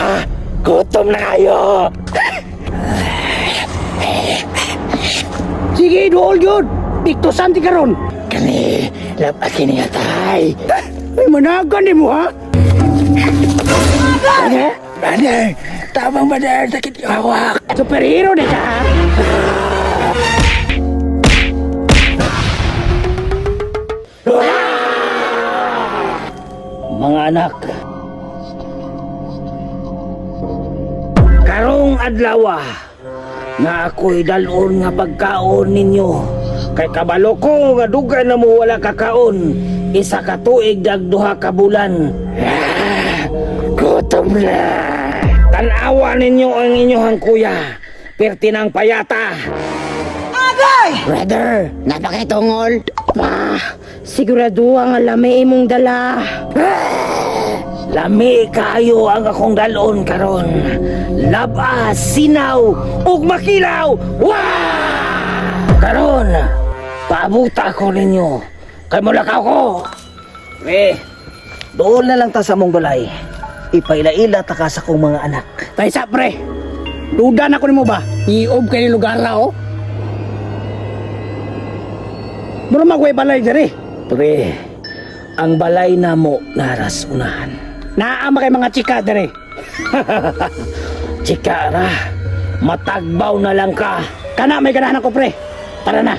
Pa, gutom na kayo. Sige, duol yun. Biktosan ti karon. Kani, lapasin nga tay. Ay, managan di mo ha? Brother, brother, tamang brother, sakit yung hawak. Superhero di ka ha? Mga anak, karong adlaw nga ako'y dalon nga pagkaon ninyo. Kay kabalo ko nga dugay na mo wala kakaon. Isa ka tuig dag duha ka bulan. Ah, gutom na. Tanawa ninyo ang inyong kuya. Perti ng payata. Brother, napakitungol. Pa, sigurado ang lami imong dala. Lami kayo ang akong dalon karon. Laba, sinaw, ug makilaw. Wah! Karon, paabuta ko ninyo. Kay mulakaw ko. Eh, doon na lang ta sa mong balay. Ipaila-ila ta ka sa kong mga anak. Taysa pre. Duda na ko nimo ba? Iob kay ni lugar ra oh. Mura magway balay diri. Pre, ang balay namo naras unahan. Naa kay mga chika diri. Chika ra, matagbaw na lang ka. Kana may ganahan ako pre. Tara na.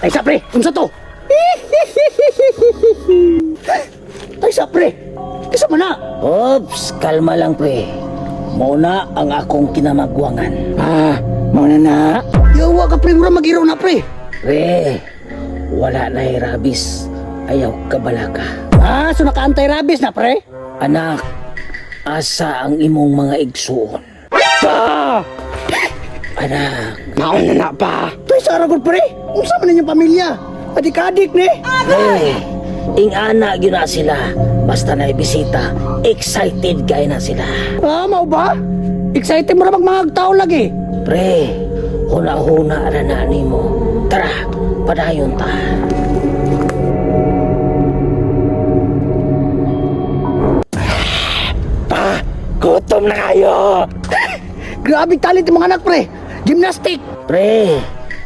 Taysa pre, unsa to? Taysa pre. Kisa man na? Oops, kalma lang pre. Muna ang akong kinamagwangan. Ah, mao na na. Yawa ka pre, mura magiro na pre. Pre, wala na rabis. Ayaw kabalaka. Ah, so naka-anti-rabies na pre? Anak, asa ang imong mga igsuon? Pa! Anak, Mao na na pa. Toy sa gud pre. Unsa man inyong pamilya? Adik-adik ni. pre, ing-ana gyud na sila. Basta na bisita, excited kay na sila. Ah, mao ba? Excited mo ra mag mga tao lagi. Pre, huna-huna ra na nimo. Tara, padayon ta. Pa, gutom na kayo. Grabe talent yung mga anak pre. Gymnastic. Pre,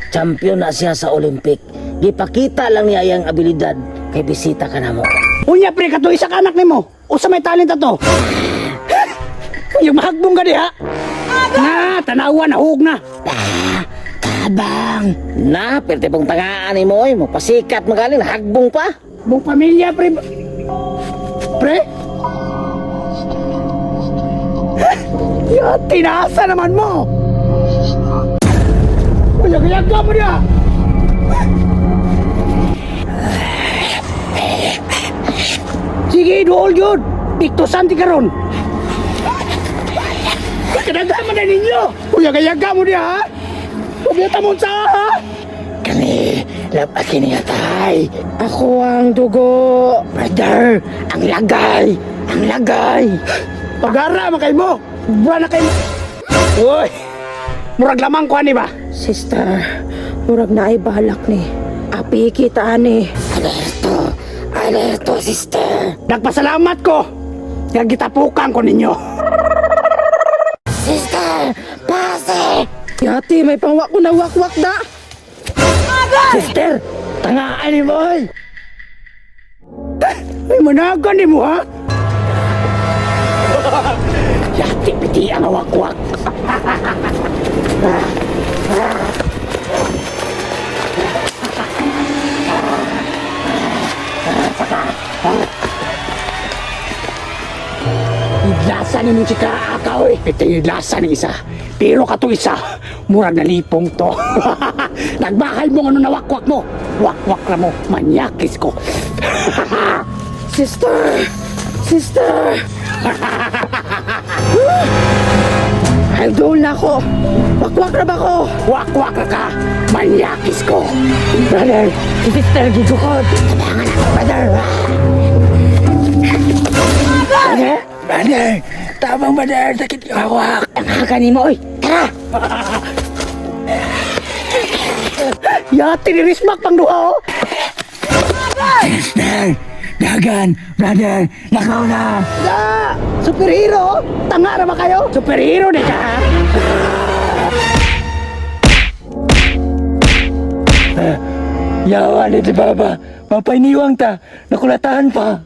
champion na siya sa Olympic. Gipakita lang niya iyang abilidad kay bisita ka na mo. Unya pre, kato isa ka anak nimo. Usa may talent ato. Yung mahagbong ka diha. Na, tanawa na hug na. Tabang! Na, perte pong tangaan ni mo, oy. Mapasikat magaling, hagbong pa. Buong pamilya pre. Pre? Ya, tinasa naman mo. Uyaga-yaga mo niya. Sige, duol yun. Biktosan ti karon. Kadaghan man na ninyo. Uyaga-yaga mo niya, ha? Pumiyata mo sa, ha? Kani, lapasin niya tay. Ako ang dugo. Brother, ang lagay! Ang lagay! Pagara man kay mo. Bura na kay mo. Uy! Murag lamang ko ani ba? Sister, murag na ay balak ni. Api kita ani. Alerto! Alerto, sister! Nagpasalamat ko. Nga gitapukan ko ninyo. Sister! Pase! Yati, may pangwak ko na wakwak da. Sister! Tangaan ni mo, oy. Ay, managan ni mo, ha? Yati, piti ang wakwak. Idlasa ni mong chika aka, oy. Ito idlasa ni isa. Pero katong isa, murag nalipong to. Nagbahay mo ano nawakwak mo. Wakwak na mo, manyakis ko. Sister! Sister! Ay, doon na ako. Wakwak na ba ko? Wakwak na ka, manyakis ko. Brother! Si sister gigukod! Tabangan ako, brother! Brother! Brother! Tamang brother! Sakit yung hawak! Ang haka ni mo, oy! Tara! Yati ni Rismak pang duha, oh. Sister! Dagan, brother, lakaw na. Ah, superhero? Tanga ra ba kayo? Superhero di ka, ha? Yawa ni si Baba. Papainiwang ta. Nakulatahan pa.